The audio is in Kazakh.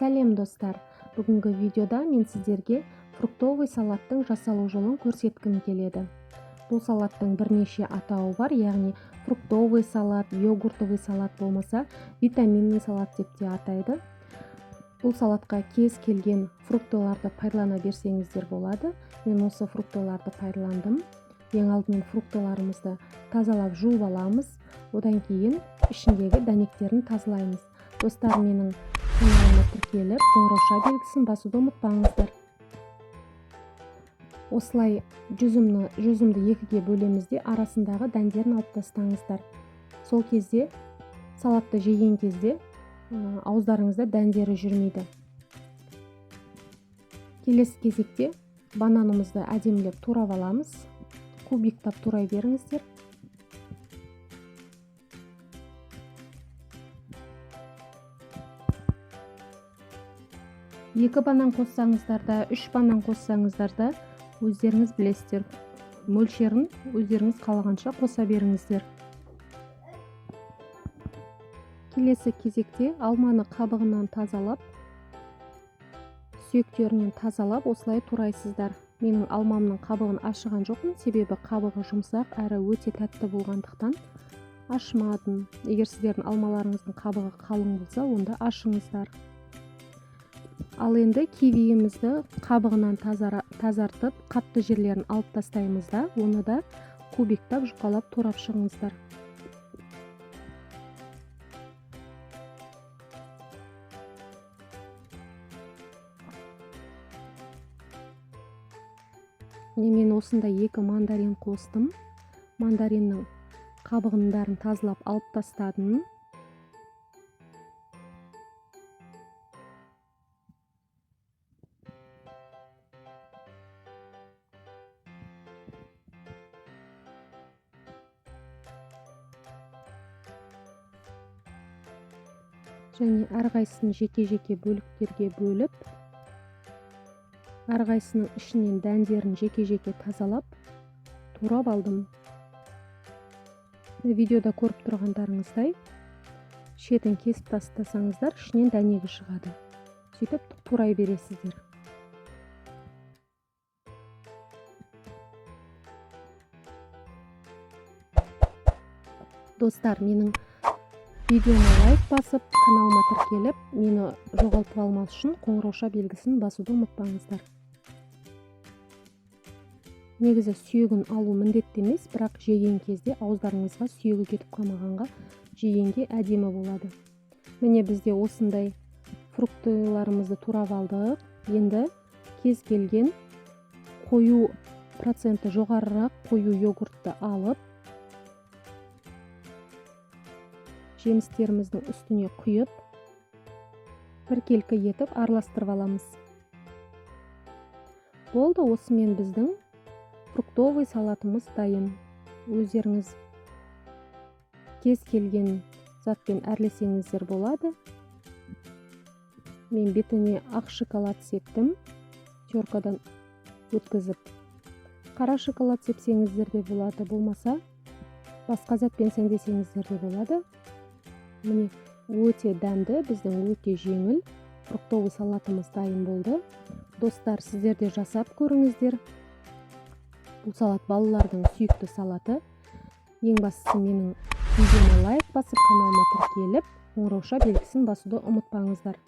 Сәлем, достар! Бүгінгі видеода мен сіздерге фруктовый салаттың жасалу жолын көрсеткім келеді. Бұл салаттың бірнеше атауы бар, яғни фруктовый салат, йогуртовый салат, болмаса витаминный салат деп те атайды. Бұл салатқа кез келген фруктыларды пайдалана берсеңіздер болады. Мен осы фруктыларды пайдаландым. Ең алдымен фруктыларымызды тазалап, жуып аламыз. Одан кейін ішіндегі дәнектерін тазалаймыз. Достар, менің каналыма тіркеліп, қоңырауша белгісін басуды ұмытпаңыздар. Осылай жүзімді екіге бөлеміз де, арасындағы дәндерін алып тастаңыздар. Сол кезде салатты жеген кезде ауыздарыңызда дәндері жүрмейді. Келесі кезекте бананымызды әдемілеп турап аламыз. Кубиктап турай беріңіздер. Екі банан қоссаңыздар да, үш банан қоссаңыздар да, өздеріңіз білесіздер. Мөлшерін өздеріңіз қалағанша қоса беріңіздер. Келесі кезекте алманы қабығынан тазалап, сүйектерінен тазалап, осылай турайсыздар. Менің алмамның қабығын ашыған жоқпын, себебі қабығы жұмсақ әрі өте тәтті болғандықтан ашмадым. Егер сіздердің алмаларыңыздың қабығы қалың болса, онда ашыңыздар. Ал енді кивиімізді қабығынан тазартып, қатты жерлерін алып тастаймыз да, оны да кубиктап, жұқалап турап шығыңыздар. Міне, мен осындай екі мандарин қостым. Мандариннің қабығының бәрін тазалап алып тастадым. Және әрқайсысын жеке-жеке бөліктерге бөліп, әрқайсысының ішінен дәндерін жеке-жеке тазалап, турап алдым. Видеода көріп тұрғандарыңыздай, шетін кесіп тастасаңыздар, ішінен дәнегі шығады. Сөйтіп турай бересіздер. Достар, менің видеома лайк басып, каналыма тіркеліп, мені жоғалтып алмас үшін қоңырауша белгісін басуды ұмытпаңыздар. Негізі сүйегін алу міндетті емес, бірақ жеген кезде ауыздарыңызға сүйегі кетіп қалмағанға, жегенге әдемі болады. Міне, бізде осындай фруктыларымызды турап алдық. Енді кез келген қою проценті жоғарырақ қою йогуртты алып, жемістеріміздің үстіне құйып, біркелкі етіп араластырып аламыз. Болды, осымен біздің фруктовый салатымыз дайын. Өздеріңіз кез келген затпен әрлесеңіздер болады. Мен бетіне ақ шоколад септім, теркадан өткізіп. Қара шоколад сепсеңіздер де болады, болмаса басқа затпен сәндесеңіздер де болады. Міне, өте дәмді, біздің өте жеңіл фруктовый салатымыз дайын болды. Достар, сіздер де жасап көріңіздер. Бұл салат балалардың сүйікті салаты. Ең бастысы, менің видеома лайк басып, каналыма тіркеліп, қоңырауша белгісін басуды ұмытпаңыздар.